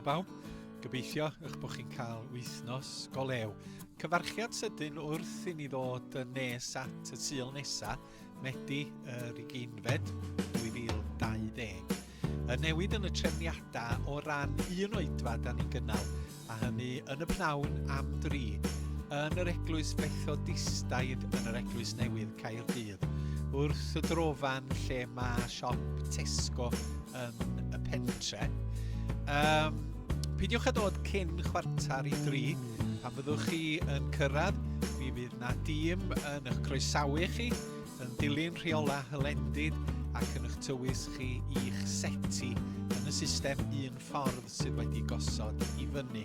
bawb. Gobeithio eich bod chi'n cael wythnos go lew. Cyfarchiad sydyn wrth i ni ddod yn nes at y Sul nesa, Medi yr ugeinfed 2020. Y newid yn y trefniadau o ran un oedfa da ni'n gynnal, a hynny yn y pnawn am dri, yn yr Eglwys Fethodistaidd yn yr Eglwys Newydd Caerdydd, wrth y drofan lle mae siop Tesco yn y pentre. Um, pidiwch â dod cyn 2:45, pan fyddwch chi yn cyrraedd, mi fydd na dîm yn eich croesawu chi, yn dilyn rheolau hylendid ac yn eich tywys chi i'ch seti yn y system un ffordd sydd wedi gosod i fyny.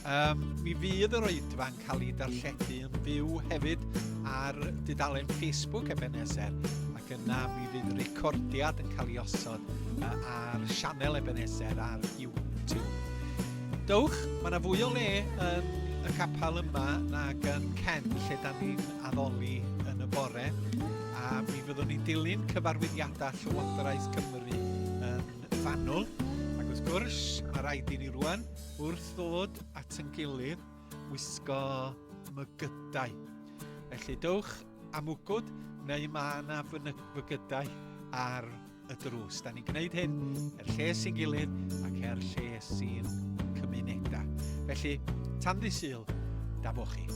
Um, mi fydd yr oedfa'n cael ei darlledu yn fyw hefyd ar dudalen Facebook Ebenezer ac yna mi fydd recordiad yn cael ei osod ar sianel Ebenezer ar YouTube. Dowch, mae yna fwy o le yn y capel yma nag yn Cen lle da ni'n addoli yn y bore a mi fyddwn ni'n dilyn cyfarwyddiadau Llywodraeth Cymru yn fanwl ac wrth gwrs mae rhaid i ni rwan wrth ddod at yn gilydd wisgo mygydau. Felly dowch am mwgwd neu mae yna fygydau ar y drws. Da ni'n gwneud hyn er lles i'n gilydd ac er lles i'n cymunedau. Felly, tan ddi Sul, da bo chi.